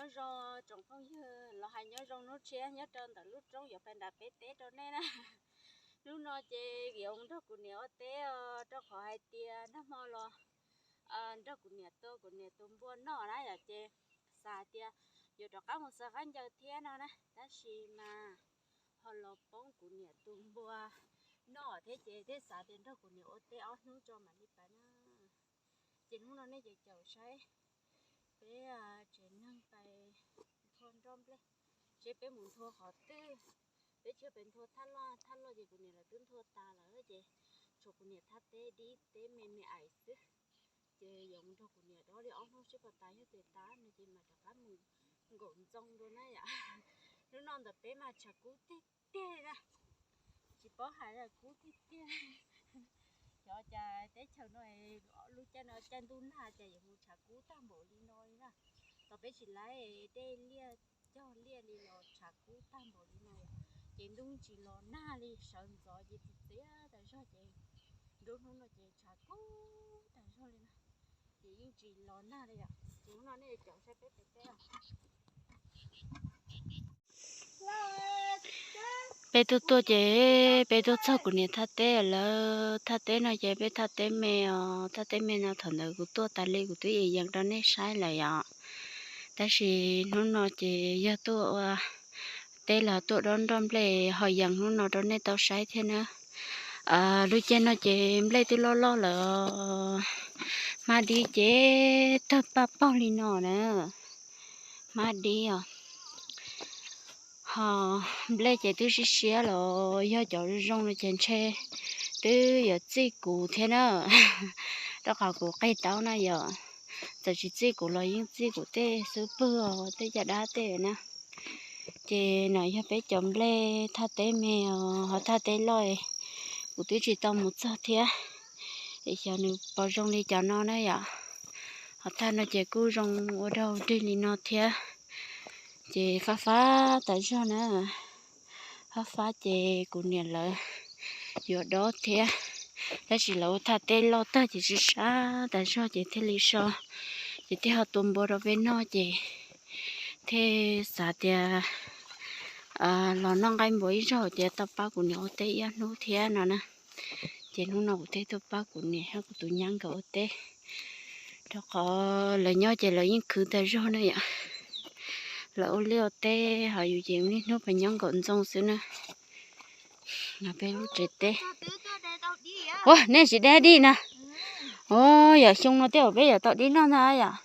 Nyob zoo tsoom phooj ywg los hais nyob zoo hnub tshiab nyob rau ntawm lub roob yuav pais nram peb teb rau nej na. Hnub no ces yuav mus nrog kuv niam ua teb os, rau qhov hais tias nag hmo los nrog kuv niam tua kuv niam tus npua noj na yom, ces xav tias yuav rov qab mus xaws khaub ncaws thiab no na, tab sis mas ho los poob kuv niam tus npua noj thiab ces thiaj xav tias nrog kuv niam ua teb ob hnub tso mam li pais na. Ces hnub no nej ces caum saib peb tsev neeg pais nthua nroj nplej, seb peb mus nthua qhov twg. Peb tsis pais nthua thaj loj, thaj loj ces kuv niam lawv twb nthua tas lawm ces tshuav kuv niam thaj teb dib teb me me aim xwb. Ces yuav mus nrog kuv niam dob li ob hnub seb puas tas, yog tias tas no ces mam rov qab mus nkaum ntxoo dua na yom. Hnub no ntawm peb mas tshav kub tiag tiag li na, tsis paub hais li, kub tiag tiag. Xyov cas teb chaws no lub caij no caij ntuj nag cas yuav mus tshav kub tag npaum li no li na. Tau peb tsis laib dej liaj cog liaj li los tshav kub tag npaum li no, ces ntuj tsis los nag li, sawv ntxov ces txias txias tas zog ces nruab hnub no ces tshav kub tas zog li na, ces yeej tsis los nag li yom. Ces hnub no nej caum saib peb pais teb. Peb tuaj tuaj ces peb tuaj txog kuv niam thaj teb lawm. Thaj teb no ces peb thaj teb me os, thaj teb me no thaum ntawd kuv tuaj tas li kuv twb yees yees rau nej saib lawm yom. Tab sis hnub no ces yog tuaj ua teb los tuaj dob nroj nplej ho yees hnub no rau nej tau saib thiab na. Lub caij no ces nplej twb loj loj lawm, hmab dib ces tawg paj paug li no na, hmab dib os. Ho nplej ces twb siab siab los yog cov zoo no ces ntshe twb yuav txij kuv thiab na, rau qhov kuv qig taub na yom. Txawm tsis txij kuv los yeej txij kuv tej xub pwg os, tej caj dab tej na. Ces no yog peb cov nplej thaj teb me os, ho thaj teb loj kuv twb tsis tau mus txog thiab, es xyov nws puas zoo li cov no na yom. Ho thaj no ces kuj zoo ua dog dig li no thiab. Ces fab fab tas zog na, fab fab ces kuv niam lawv yuav dob thiab, tab sis lawv ua thaj teb loj tag ces sib sab tas zog ces thiaj li so, ces thiaj ho tua npua rau peb noj ces thiaj xav tias los noj nqaij npua ib zaug ces tau pab kuv niam ua teb ib ob hnub thiab no na. Ces hnub no kuv thiaj tuaj pab kuv niam thiab kuv tus nyab nkawd ua teb, rau qhov lawv nyob ces lawv yeej khwv tas zog na yom. Lawv ua liaj ua teb ho yus ces ua niaj hnub pheej nyob nkaum ntxoo xwb na. No peb lub tsev teb. Ua nej tsis deb dib na. Ua yog xyoo no tej zaum peb yuav tau dib noj ntag yom.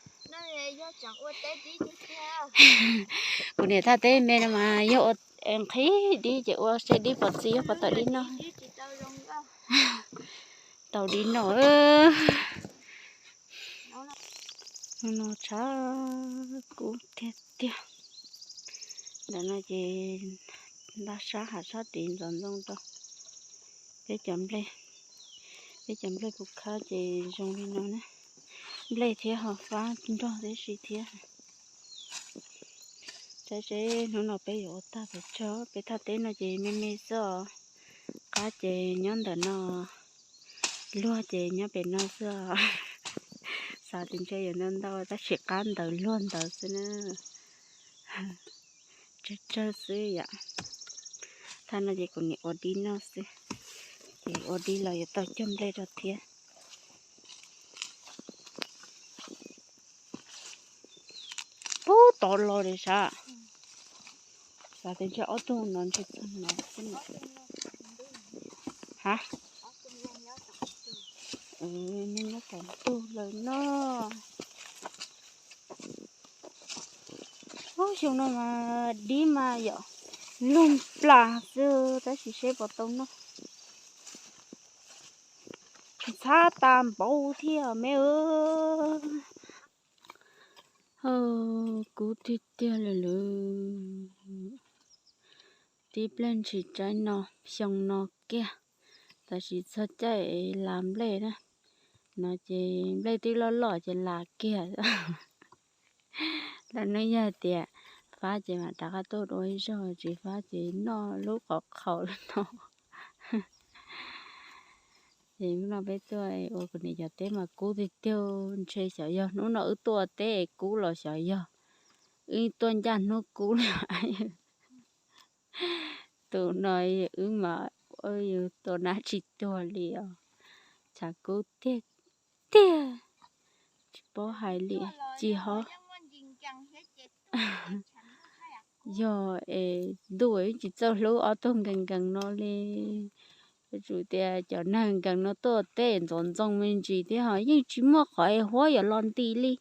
Kuv niam thaj teb me no mas yog ua nqhis dib ces ua seb dib puas txi yog puas tau dib noj. Tau dib noj. Hnub no tshav kub tiag tiag. Ntawm no ces nta sab hav sab tid ntxoov ntxoo rau. Peb cov nplej, peb cov nplej kuv khawb ces zoo li no na. Nplej thiab ho fab nrog tib si thiab. Saib seb hnub no peb yuav ua tag pes tsawg. Peb thaj teb no ces me me xwb os. Qab ces nyob ntawm no, luag ces nyob pem no xwb os. Xav tias ntshe yuav ntau ntau tab sis qab ntawd luag ntawd xwb na. Tsawg tsawg xwb yom. Thaj no ces kuv niam ua dib noj xwb, ces ua dib los yuav tau cog nplej rau thiab. Pub tod los li sav. Xav tias ntshe ob tug no ntshe txog no xwb no. Ha, nej nyob tom ntug lawm no. Ub, xyoo no mas dib mas yom, lug plas xwb tab sis seb puas tau noj. Ntxhab tas npaum thiab me. Kub tiag tiag li lawm. Tib pliag ntshis tsaib no, xyoo no kiag, tab sis txog caij las nplej na, no ces nplej twb loj loj ces las kiag. Lawv neb yog tias fab ces mam rov qab tuaj dua ib zaug, tsis fab ces noj lub qhov qhaus li no. Ces hnub no peb tuaj ua kuv niam cov teb mas kub tiag tiag, ntshe xyov yog hnub no wb tuaj teb es kub los xyov yog wb tuaj ncaj hnub kub li. Tus no wb mas yus tua nab tsis tuag li os. Tshav kub tiag tiag, tsis paub hais li. Tsis ho yog es ntuj tsis txawj hlub ob tug nkees nkees no li. Yuav tsum tias cov neeg nkees no tuaj teb ntxoov ntxoo me ntsis thiab ho yeej tsis muaj qhov es huab yuav los nti li.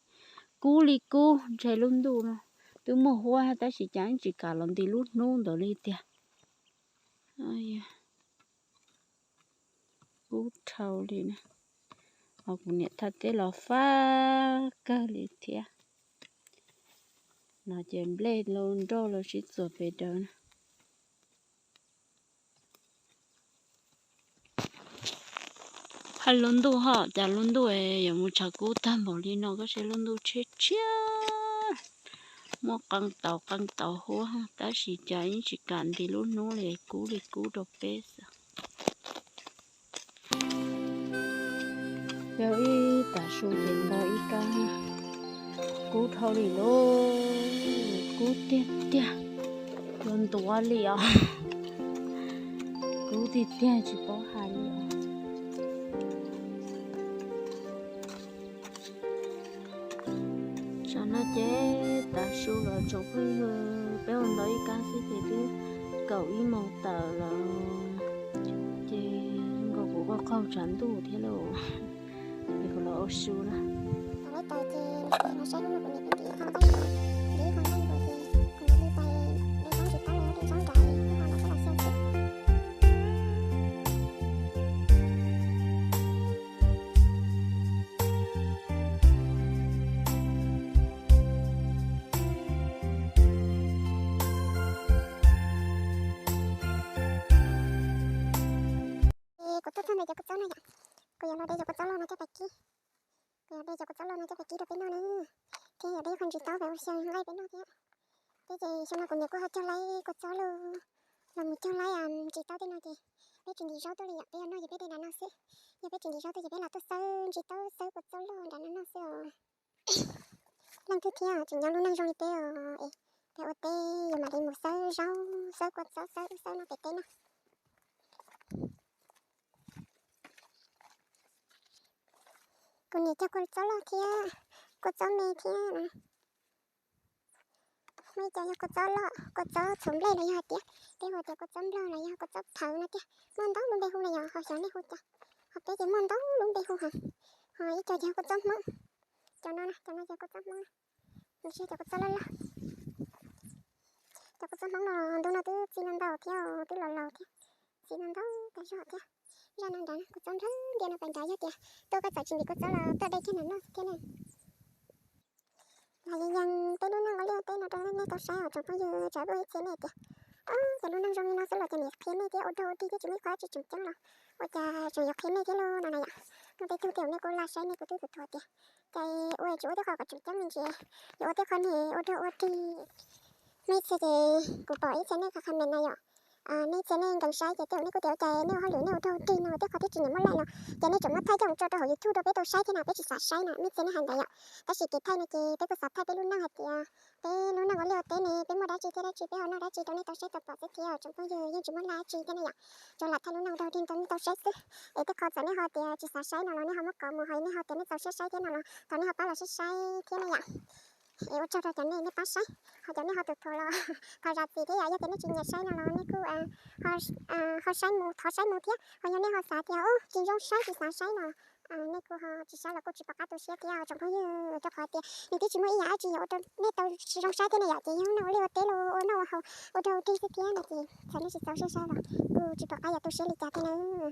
Kub li kub, ntshe lub ntuj no twb muaj huab tab sis cas yeej tsis kam los nti lub hnub ntawd li tiag. Kub dhau li na. Ho kuv niam thaj teb los fab kawg li thiab. No ces nplej los nroj los sib txuas pem dawm na. Hais lub ntuj ho cas lub ntuj yuav mus tshav kub tag npaum li no, koj saib lub ntuj tshiab tshiab, muaj qee tau qee tau huab tab sis cas yeej tsis kam nti lub hnub li, kub li kub rau peb xwb. Yog ib tav su ces nto ib kab, kub dhau li lauj, kub tiag tiag, yuav ntuav li os. Kub tiag tiag tsis paub hais li os. Tam no ces tav su los tsoom phooj ywg, peb ua nto ib kab xwb ces twb kaum ib moos tawm lawm. Ces nkaus kuv ua qaug tshav ntuj thiab lauj, es kuv los ua su na. Kuv tuaj txog ntawm cov kua txob no yom, kuv yuav los de cov kua txob loj no coj pais kib. Kuv yuav de cov kua txob loj no coj pais kib rau peb noj na, thiab yuav de qho ntsis taub pais ua xyaw nqaij peb noj thiab. Thiab ces xyoo no kuv niam kuj ho cog laib kua txob los, los mus cog laib ntsis taub tej no ces peb tsis ntim zaub tuaj li yom, peb yuav noj ces peb de nram no xwb. Yog peb tsis ntim zaub tuaj ces peb los tuaj xawb ntsis taub xawb kua txob loj nram no noj xwb os. Leej twg thiab tseem nyob lub neej zoo li peb os, es peb ua teb yuav mam li mus xawb zaub xawb kua txob xawb ub xawb no pem teb na. Kuv niam cog kua txob loj thiab kua txob me thiab. Muaj ib co yog kua txob loj, kua txob txhuv nplej los yog hais tias peb hu tias kua txob nplog los yog kua txob thawv no tiag. Muaj ntau lub npe hu no yog ho xyov nej hu cas, ho peb ces muaj ntau lub npe hu heev. Ho ib co ces kua txob hmoob, cov no na, cov no ces kua txob hmoob na. Nws tsis yog cov kua txob loj loj. Cov kua txob hmoob no ntu no twb txi ntau ntau thiab, twb los laus thiab, txi ntau ntau tas zog thiab. Zaj no nrad kua txob nrhawv ntias no pais nrad yog tias tuaj koj txawm tsis ntim kua txob los tuaj de kiag nram noj thiab ne. Los yeej yeej peb lub neej ua liaj ua teb no rau nej tau saib os tsoom phooj ywg, tsam ua ib txhia nej tias, o, cas lub neej zoo li no xwb los cas niam qhia nej thiab ua dog ua dig thiab tsis muaj ib qho dab tsi tseem ceeb los ua cas tseem yuav qhia nej thiab lauj no na yom. Muaj tej tug tias nej kuj laj saib nej kuj twb thuam thuam tias, cas ua tsis ua tej qho kom tseem ceeb me ntsis, yuav ua tej qho ne ua dog ua dig. Muaj ib txhia ces kuv pom ib txhia nej qhia qhia me na yom, nej txhia nej nkees saib ces tej zaum nej kuj tias ua cas nej ua hauj lwm nej ua dog ua dig no tej qho twb tsis nyiam muab laij los ces nej tseem muab thaij coj mus tso rau hauv YouTube rau peb tau saib thiab na, peb tsis xav saib na, muaj ib txhia nej hais ntawd yom. Tab sis kev thaij no ces peb kuj xav thaij peb lub neej hais tias peb lub neej ua liaj ua teb ne peb muaj dab tsi thiab dab tsi peb ho noj dab tsi rau nej tau saib tau pom xwb thiab tsoom phooj ywg, yeej tsis muaj laj dab tsi thiab ne yom. Tsuas lam thaij lub neej ua dog ua dig rau nej tau saib xwb. Es tej qho txawm nej ho tias tsis xav saib no los nej ho muab kov mus, ho nej ho tias nej txaus siab saib thiab no los thov nej ho pab los saib saib thiab ne yom. Es ua tsaug rau cov nej, nej pab saib, ho cov nej ho tus thuam los thov zam txim thiab yom. Yog tias nej tsis nyiam saib no los nej kuj ho saib mus, thov saib mus thiab. Ho yog nej ho xav tias tsis zoo saib tsis xav saib no, nej kuj ho tsis saib los kuj tsis pom qab tu siab thiab tsoom phooj ywg, rau qhov tias nws twb tsis muaj ib yam dab tsi yog ua rau nej tau zoo saib thiab ne yom. Ces yog ua liaj ua teb los ua noj ua haus ua dog ua dig xwb thiab no ces txawm nej tsis txaus siab saib los kuj tsis pom qab yuav tu siab li cas thiab na.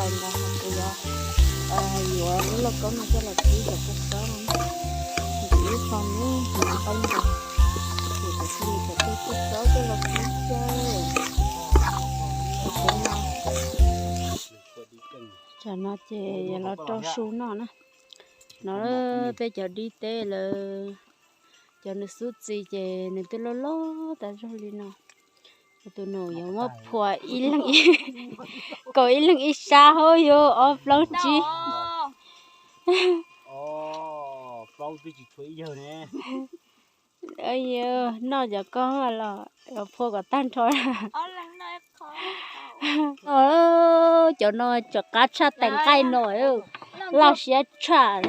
Ntawd kuv yuav, yuav lub lauj kaub no coj los kib cov kua txob no, ntim ib qho nub hnav qaib nkaus, ces kuv thiaj li cov kua txob coj los kib xwb. Tam no ces yuav los rau su noj na. No peb cov dib teb lawm, cov nws xub txi ces nws twb loj loj tas zog li no. Tus nus yuav muab phua ib leeg, kaum ib leeg ib sab hauv yuav ob plaub tsib. Noj cov koj los phua kom tag nrho. Cov no cov qab tshaj tais nqaij no, laj siab tshaj.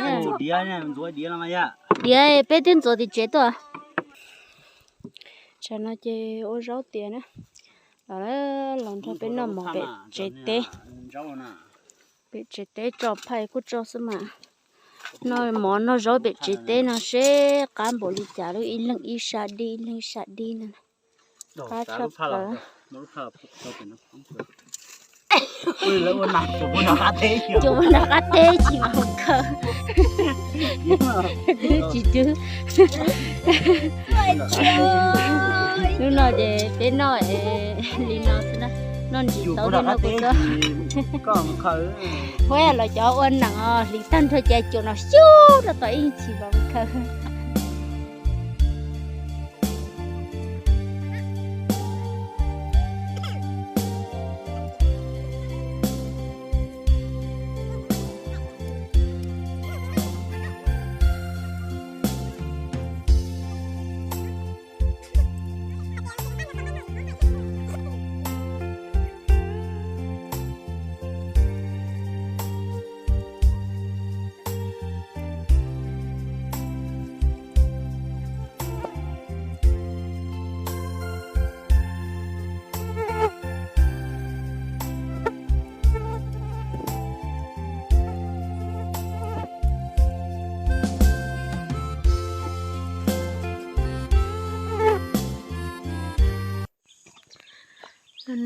Diav peb twb ntxuav tim tsev tuaj. Tsam no ces ua zaub tiav na, los los nrog peb noj mov pem tsev teb. Pem tsev teb tso phais kuj tso xwb mas. Noj mov noj zaub pem tsev teb no seb qab npaum li cas, lub ib leeg ib sab dib, ib leeg ib sab dib no. Qab tshaj plaws. Cua ua nram qab teb tsis mas hu khaws. Twb tsis twb. Hnub no ces peb noj li no xwb na, noj ntsis tau li no kuv txo. Huab los cov ua neem os, hliv tag nrho ces cua no xyuv rau tom ib ntsis mas khaws.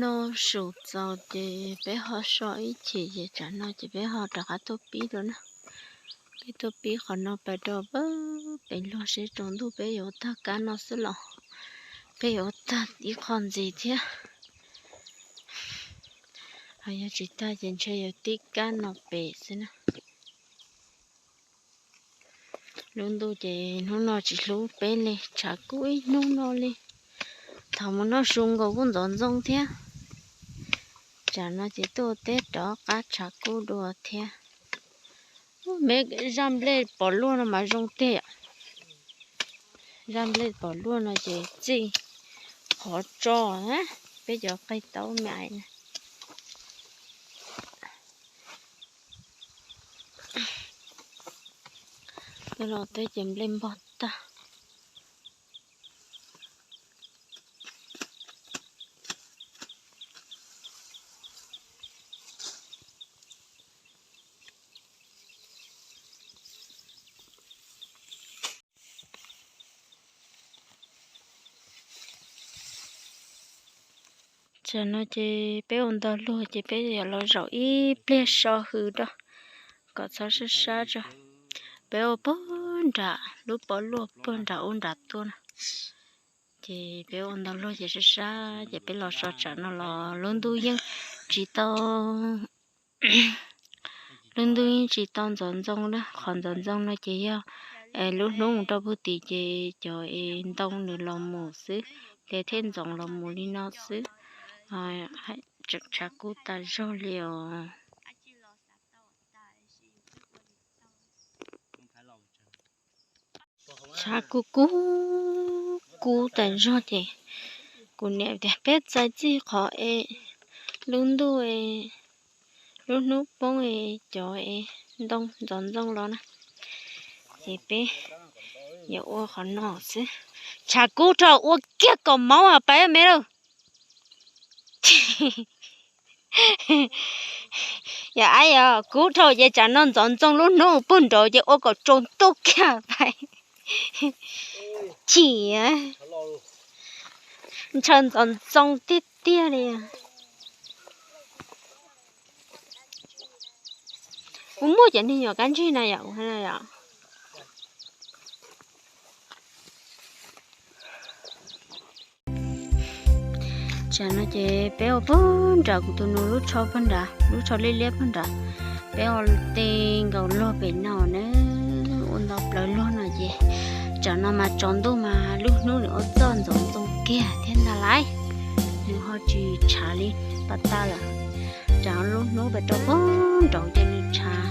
No su txaus ces peb ho so ib chim ces tsam no ces peb ho rov qab tuaj pib dua na. Peb tuaj pib qhov no pais rau pem luag seb tsaus ntuj peb yuav ua tag kab no xwb los peb yuav ua tag ib qho ntxiv thiab. Ho yog tsis tag ces ntshe yuav tib kab no pem xwb na. Lub ntuj ces hnub no tsis hlub peb li, tshav kub ib hnub no li. Thaum mus noj su nkaus kuj ntxoov ntxoo thiab. Tsam no ces tuaj teb rov qab tshav kub dua thiab. Me zaj nplej pom luaj no mas zoo tiag. Zaj nplej pom luaj no ces txij qhov tso, peb cov qaij taub me ais na. Tuaj los teb ces nplej npog tag. Tsam no ces peb ua ntau luag ces peb yuav los zaum ib pliag so hws rau kom txhob sab sab tso. Peb ua puag nram lub pov luaj puag nram ub nram tuaj na. Ces peb ua ntau luag ces sab sab ces peb los so tsam no los lub ntuj yeej tsis tau, lub ntuj yeej tsis tau ntxoov ntxoo na. Qhov ntxoov ntxoo no ces yog lub hnub mus rau puag tim ces cov es ntoo nws los mus xwb, ces thiaj ntxoov los mus li no xwb. Tseem tshav kub tas zog li os. Tshav kub kub kub tas zog ces kuv niam tias peb txais txij qhov es lub ntuj es lub hnub poob es cov es ntoo ntxoov ntxoo los na. Ces peb yuav ua qhov no xwb. Tshav kub rau ua kiag kaum mov pais me lauj. Yog ab yog kub dhau ces tsam no ntxoov ntxoo lub hnub puag nraud ces ua kom tsaus ntuj kiag pais. Chim, ntshaw ntxoov ntxoo tiag tiag li. Kuv muaj cov niag nyuam kab ntsig na yom, yom. Tsam no ces peb ua puag nram kuv tus nus lub tsho puag nrad, lub tsho liab liab puag nrad. Peb ua teb nkaus luag pem no na, ua nto plaws luag no ces tsam no mas tsaus ntuj mas lub hnub nws ua txoj ntxoov ntxoo kiag thiab ntag lauj. Nws ho tsis tshav li pas tag lawm. Tsam lub hnub pem rau puag nraud ces nws tshav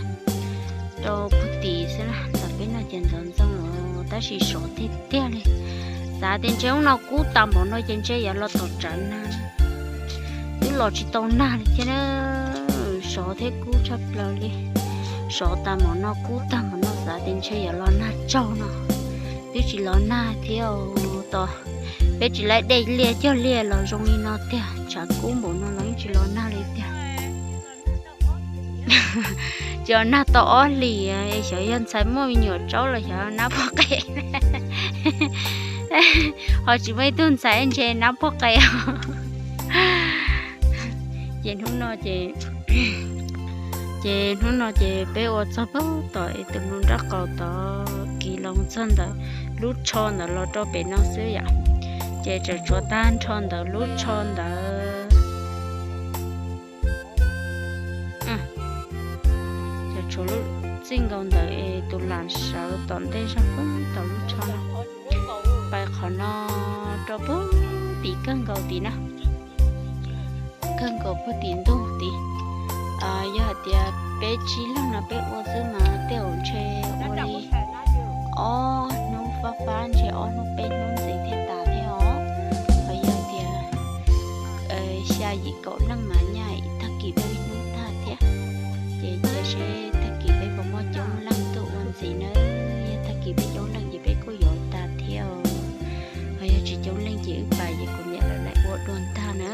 rau puag tim xwb na, ntawm peb no ces ntxoov ntxoo los tab sis sov tiag tiag li. Xav tias ntshe hnub no kub tag npaum no ces ntshe yuav los tom tsam nag, twb los tsis tau nag li thiab na. Sov thiab kub tshaj plaws li. Sov tag npaum no kub tag npaum no xav tias ntshe yuav los nag tsaug no, twb tsis los nag thiab os. Tos peb tsis laib dej liaj cog liaj los zoo li no tiag, tshav kub npaum no los yeej tsis los nag li tiag. Tsis los nag tau ob hlis, xyov yog ntxhais muaj me nyuam tsaub los xyov nab puag qe. Ho tsis muaj ib tug ntxhais ntshe nab puag qe. Ces hnub no ces, ces hnub no ces peb ua txog puag tom es tus nus nraub qaum tod kiv los txog ntawm lub tsho ntawd los rau pem no xwb yom. Ces tseem tshuav tag nrho ntawm lub tsho ntawd. Tseem tshuav lub txij nkaus ntawm es tus lam sawv tom ntej zog puag tom lub tsho no. Pais qhov no rau puag tim kawg nkaus tid na. Kawg nkaus puag tim ntug tid. Yog hais tias peb tsib leeg no peb ua xwb mas tej zaum ntshe ua li ob hnub fab fab, ntshe ob hnub peb hnub ntxiv thiaj tas thiab os. Ho yog tias xya yim kaum leej mas nyaj tag kis peb ib hnub tag thiab. Ces cia seb tag kis peb puas muaj coob leej tuaj ua ntxiv na. Yog tag kis peb coob leej ces peb kuj yuav tas thiab os. Ho yog tsis coob leej ces wb pais ces kuv niam lawv laim ua dua ntag na.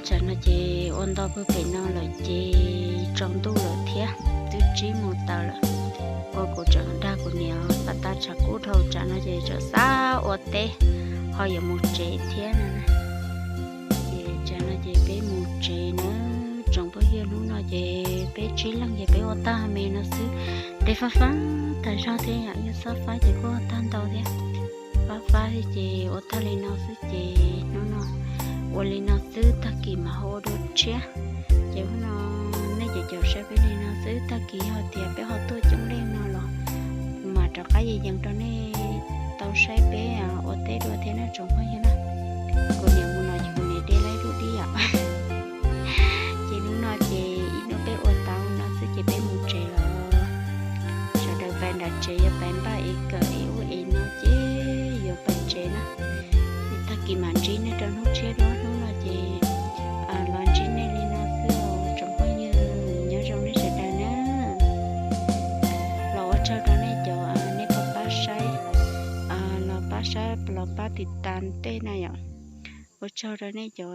Tsam no ces ua nto puag pem no lawm ces tsaus ntuj lawm thiab, twb tsib moos tawm lawm. Ua kuv tseem dag kuv niam pas tas tshav kub dhau, tsam no ces tseem xav ua teb ho yuav mus tsev thiab no na. Ces tsam no ces peb mus tsev na. Tsoom phooj ywg, hnub no ces peb tsib leeg ces peb ua tag me no xwb. Teb fab fab tas zog thiab yom, yog xob fab ces kuj ua tag ntau thiab. Fab fab thiab ces ua tag li no xwb ces hnub no ua li no xwb, tag kis mas ho ua dua tshiab. Ces hnub no nej cov caum saib peb li no xwb, tag kis yog tias peb ho tuaj coob leej no los kuv mam rov qab yees yees rau nej tau saib peb ua teb dua thiab na tsoom phooj ywg na. Kuv niam mus no ces kuv niam de laib dub dib yom. Ces hnub no ces ib hnub peb ua tau no xwb ces peb mus tsev los. Sawv daws pais nram tsev yuav pais npaj es kawm es ub es no ces yuav pais tsev na. Tag kis mam ntsib nej rau hnub tshiab dua, hnub no ces los ntsib nej li no xwb os tsoom phooj ywg, nyob zoo nej sawv daws na. Los ua tsaug rau nej cov nej pab pab saib, los pab saib los pab tiv tas tej na yom. Ua tsaug rau nej cov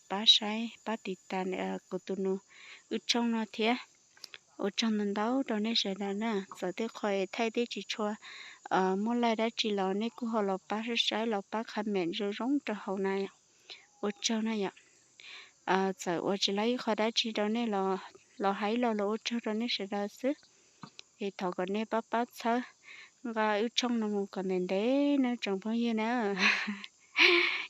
pab saib pab tiv tas kuv tus nus wb tshooj no thiab. Ua tsaug ntau ntau rau nej sawv daws na. Txawm tej qho thaij teb tsis tshua muaj laij dab tsi los nej kuj ho los pab saib los pab comment zoo zoo rau hauv na. Ua tsaug na yom. Txawm ua tsis laib ib qho dab tsi rau nej los hais los los ua tsaug rau nej sawv daws xwb. Es thov kom nej pab pab txhawb nqa wb tshooj no mus kom ntev ntev na tsoom phooj ywg na.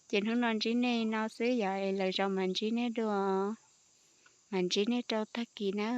Ces hnub no ntsib nej no xwb yom, es lwm zaus mam ntsib nej dua, mam ntsib nej rau tag kis na.